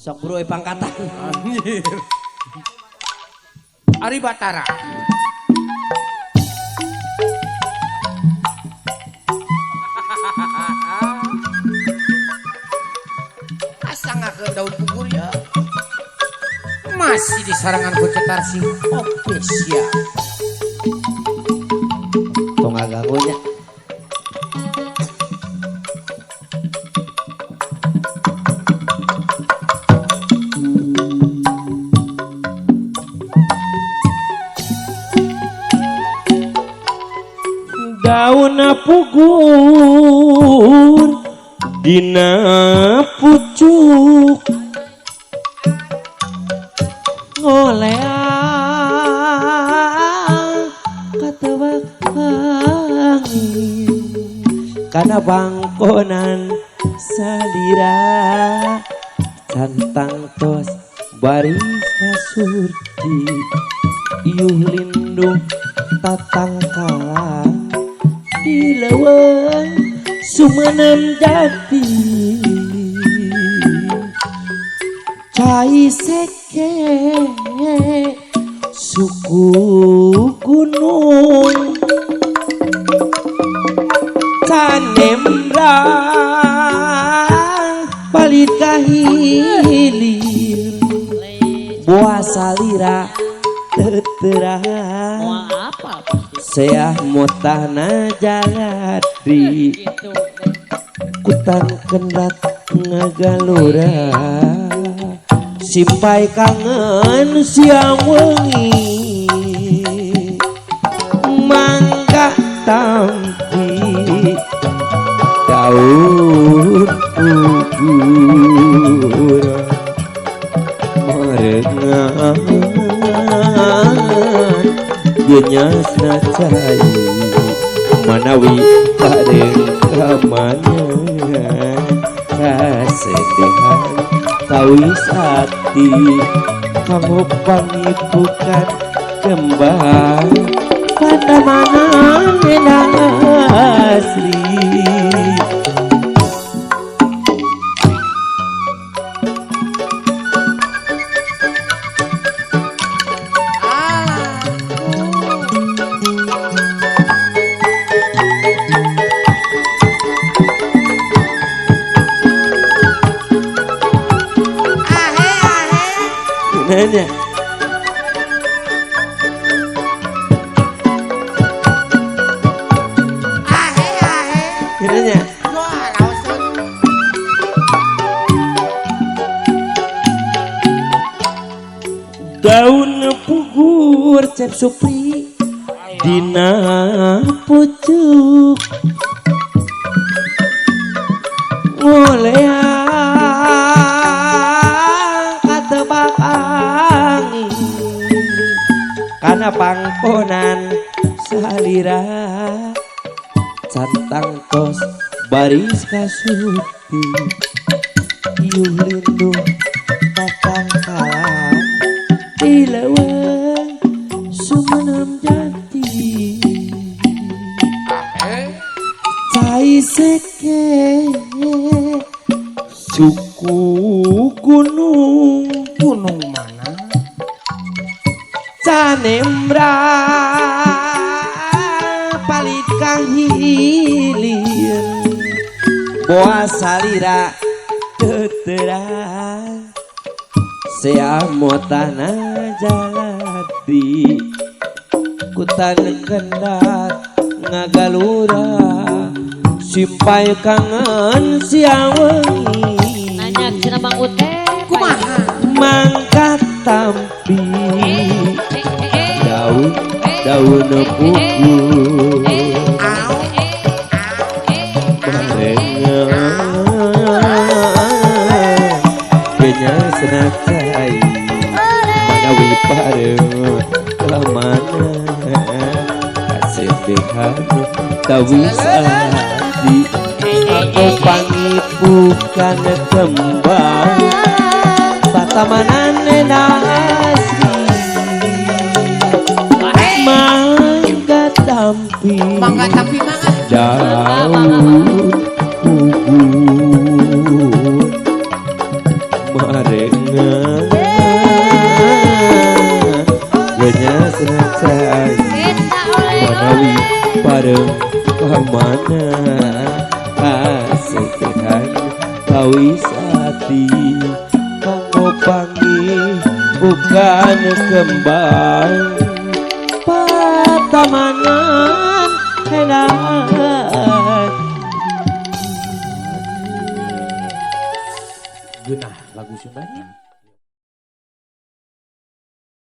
Sok buru we pangkatan. Anjir. Ari Batara. Pasangakeun daun pugur ya. Masih di sarangan ku cetar sih. Oke siap. Tong ngaganggu nya. Daun pugur dina pucuk ngoleang katebak angin kana bangkonan salira cantang tos baris kasurti iuh lindung tatangkalan di leuweung Sumenep jati cai seke suku gunung canembrang palit ka hilir boa salira teuterang seah motahna jaladi kutan kendat ngagalura simpai kangen siang wengi mangga tampi daun pugur merengan genyasna cai manawi bareng kamana kasedihan tawis ati kamu pangipukan kembang patamanan endang asri. Nanya. Ahe ahe. Nanya. Daun pugur cep supri dina pucuk ngoleang katebak angin kana pangkonan salira cantang tos baris kasuti iuh lindung tatangkalan di leuweung Sumenep jati cai seke suku gunung Gunung mana canembrang palit ka hilir boa salira teuterang sea motana jaladi kutan kendat ngagalura simpai kangen siang wengi nanya cenah Mang Ute kumaha mangkat tampi daun daun pugur barengan genyasna cai manawi pareng kamana kasedihan tawis ati aku pangipukan kembang patamanan asri mangga tampi mangga tampi mangga daun pugur marengan Bareng kamana kasegehan kawis ati kanggo pangibukan kembang patamanan enak. Geunah lagu Sundanya.